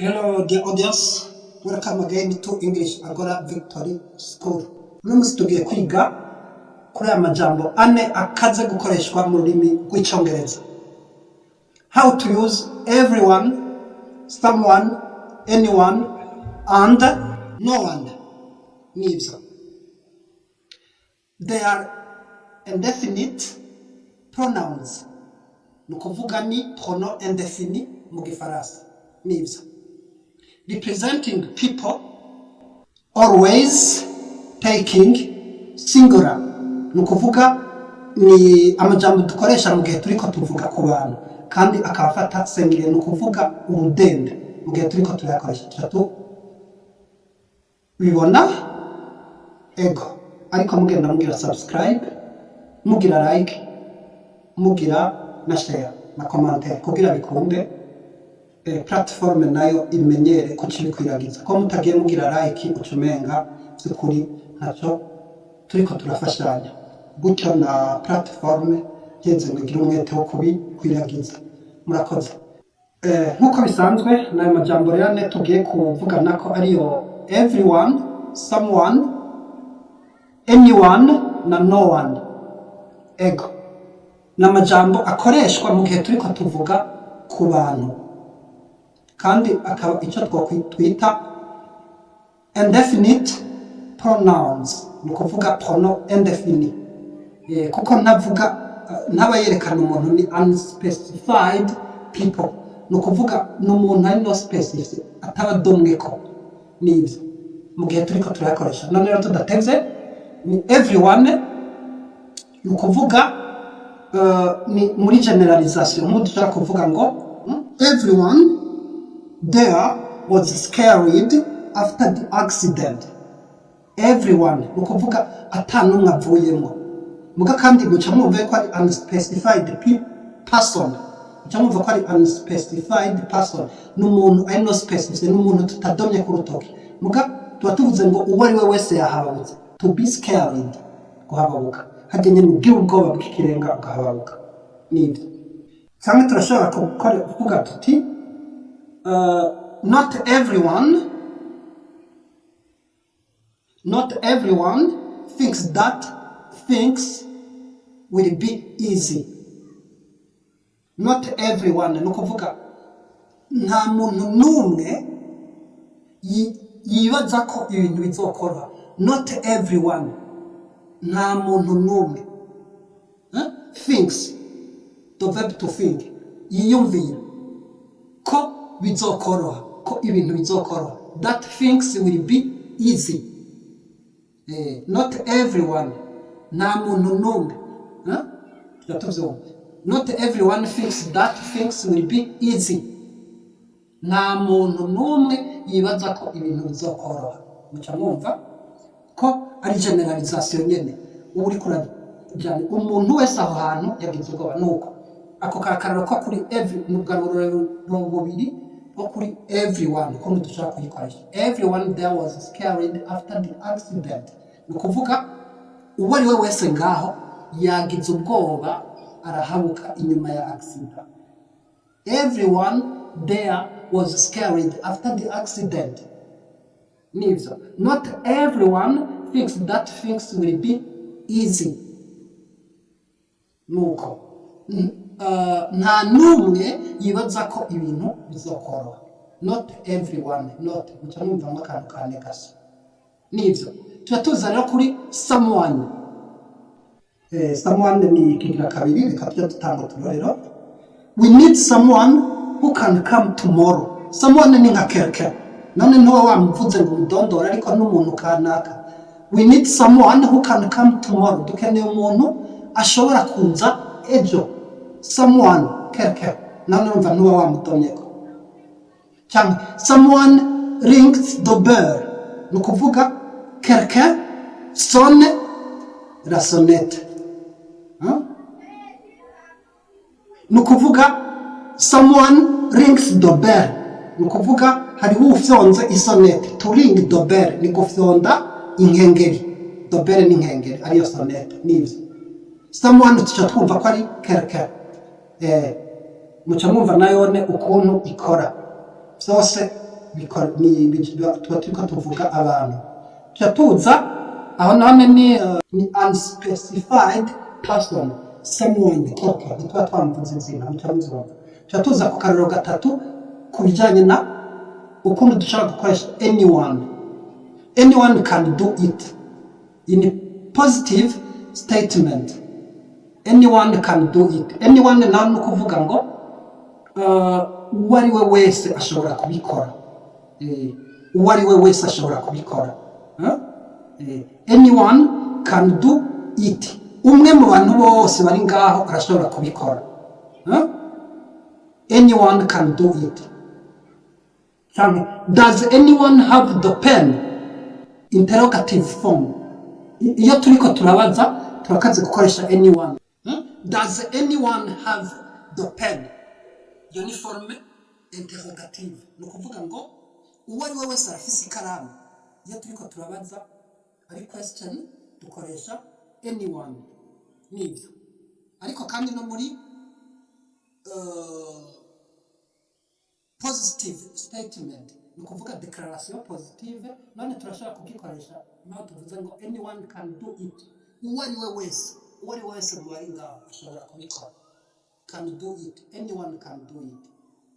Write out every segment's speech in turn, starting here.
Hello, dear audience. Welcome again to English Agora Victory School. Uno munsi tugiye kwiga kuri aya majambo ane akaze gukoreshwa mu rurimi rw'Icongereza. How to use everyone, someone, anyone, and no one. Nivyo. They are indefinite pronouns. Ni ukuvuga ni pronom indéfini mu Gifaransa. Nivyo. Representing people, always taking singular. Ni ukuvuga ni amajambo dukoresha mu gihe turiko tuvuga ku bantu, kandi akaba afata singulier, ni ukuvuga urudende mu gihe turiko turayakoresha. Tuca bibona ego, ariko mugenda mugira subscribe, mugira like, mugira na share na commentaire kugira bikunde platform nayo imenyere ko cibikwiragiza. Ko mutagiye mugira like, uca umenga vy'ukuri ntaco turiko turafashanya gutyo na platform yeze ngo igire umwete wo kubikwiragiza. Murakoze. Nk'uko bisanzwe, n'ayo majambo rero ane tugiye kuvugana ko ariyo everyone, someone, anyone na no one. Ego, ni amajambo akoreshwa mu gihe turiko tuvuga ku bantu, kandi akaba icyo twita indefinite pronouns, ni ukuvuga pronom indéfini. Kuko ntavuga ntaba yerekana umuntu, ni unspecified people, ni ukuvuga ni umuntu ari non spécifié, ataba adomweko. Nibyo mu gihe turiko turayakoresha. None rero tudatevye, ni everyone, ni ukuvuga ni muri généralisation, nk'ubu dushobora kuvuga ngo everyone there was scared after the accident. Everyone, ni ukuvuga ata n'umwe avuyemo. Muga kandi muca mwumva ko ari unspecified person, muca mwumva ko ari unspecified person, ni umuntu ari non spécifié, ni umuntu tutadomye ku rutoki. Muga tuba tuvuze ngo uwo ari we wese yahababutse. To be scared, guhababuka, harya nyene ugira ubwoba bw'ikirenga ugahababuka, nibyo. Cyangwa turashobora kuvuga tuti not everyone, not everyone thinks that things will be easy. Not everyone, ni ukuvuga nta muntu n'umwe yibaza ko ibintu bizokoroha. Not everyone, nta muntu n'umwe. Eh? Thinks, the verb to think, yiyumvira ko bizokoroha, ko ibintu bizokoroha, that things will be easy. Not everyone, nta muntu n'umwe. Eh? Tuba tuvyumva. Not everyone thinks that things will be easy, nta muntu n'umwe yibaza ko ibintu bizokoroha. Muca mwumva ko ari généralisation nyene, uba uriko urajana umuntu wese aho hantu yagize ubwoba. Nuko ako kakararo ko kuri every, ni ubwaruriro bubiri bwo kuri everyone, ukuntu dushobora kuyikoresha. Everyone there was scared after the accident, ni ukuvuga uwo ari we wese ngaho yagize ubwoba, arahabuka inyuma ya accident. Everyone there was scared after the accident. Nivyo. Not everyone thinks that things will be easy. Nuko nta n'umwe yibaza ko ibintu bizokoroha. Not everyone, not, muca mwumvamo akantu ka négation. Nivyo. Tuba tuza rero kuri someone. Someone ni ikigira kabiri. Reka tujye dutanga uturorero. We need someone who can come tomorrow. Someone ni nka quelqu'un. None ntuba wamuvuze ngo umudondore, ariko n'umuntu kanaka. We need someone who can come tomorrow, dukeneye umuntu ashobora kuza ejo. Someone, quelqu'un. None urumva ntuba wamudomyeko. Cyangwa someone rings the bell, ni ukuvuga quelqu'un sonne la sonnette. Huh? Ni ukuvuga someone rings the bell, ni ukuvuga hariho ufyonze isonnette. To ring the bell ni gufyonda inkengeri. The bell ni inkengeri, ariyo sonnette. Nivyo. Someone tuca twumva ko ari quelqu'un. Muca mwumva nayone ukuntu ikora byose. Tuba turiko tuvuga abantu. Tuca tuza aho none ni unspecified person, someone, okay, ntituba twamuvuze izina, muca muvyumva. Tuca tuza ku karorero gatatu ku bijanye na ukuntu dushobora gukoresha anyone. Anyone can do it in positive statement. Anyone can do it. Anyone nawe ni ukuvuga ngo uwo ari we wese ashobora kubikora. Uwo ari we wese ashobora kubikora. Huh? Anyone can do it. Umwe mu bantu bose bari ngaho arashobora kubikora. Huh? Anyone can do it. Canke, does anyone have the pen? Interrogative form. Iyo turiko turabaza, turakaze gukoresha anyone. Does anyone have the pen? Iyo ni forme interrogative. Ni ukuvuga ngo uwo ari we wese arafise ikaramu. Iyo turiko turabaza ari question, dukoresha anyone. Nibyo. Ariko kandi no muri positive statement, ni ukuvuga declaration positive, none turashobora kugikoresha naho tuvuze ngo anyone can do it. Uwo ari we wese, uwo ari we wese mu bari ngaho ashobora kubikora. Can do it, anyone can do it.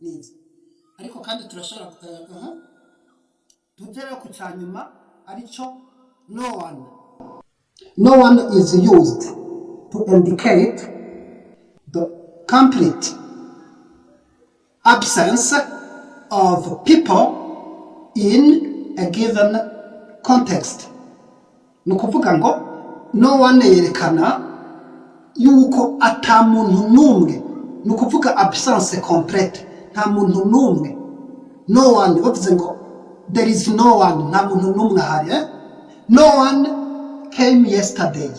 Nibyo. Ariko kandi turashobora tujye rero ku cya nyuma, aricyo no one. No one is used to indicate the complete absence of people in a given context. Ni ukuvuga ngo no one yerekana yuko ata muntu n'umwe, ni ukuvuga absence complète, nta muntu n'umwe. No one, bavuze ngo there is no one, nta muntu n'umwe ahari, eh? No one came yesterday,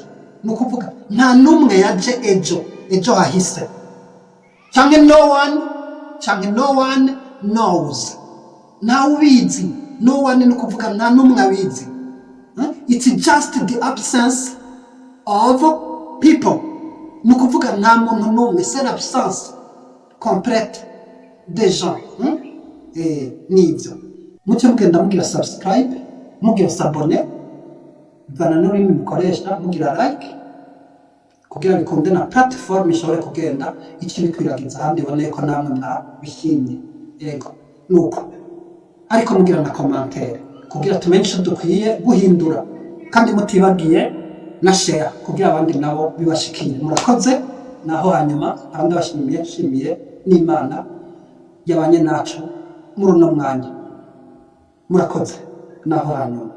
ni ukuvuga nta n'umwe yaje ejo, ejo hahise. Cyangwa no one, cyangwa no one knows, ntawe ubizi. No one ni ukuvuga nta n'umwe abizi. Huh? It's just the absence of people, ni ukuvuga nta muntu n'umwe, c'est l'absence complète des gens. Nibyo. Muce mugenda mugira subscribe, mugira s'abonner, bivana n'ururimi mukoresha, mugira like, kugira bikunde na platform ishobore kugenda ikibikwiragiza ahandi, iboneye ko namwe mwabishimye. Yego, nuko. Ariko mugira na commentaire kugira tumenye icyo dukwiye guhindura, kandi mutibagiye na share kugira abandi nabo bibashikire. Murakoze. Naho hanyuma abandi bashimiye, nshimiye n'Imana yabanye nacu muri uno mwanya. Murakoze, naho hanyuma.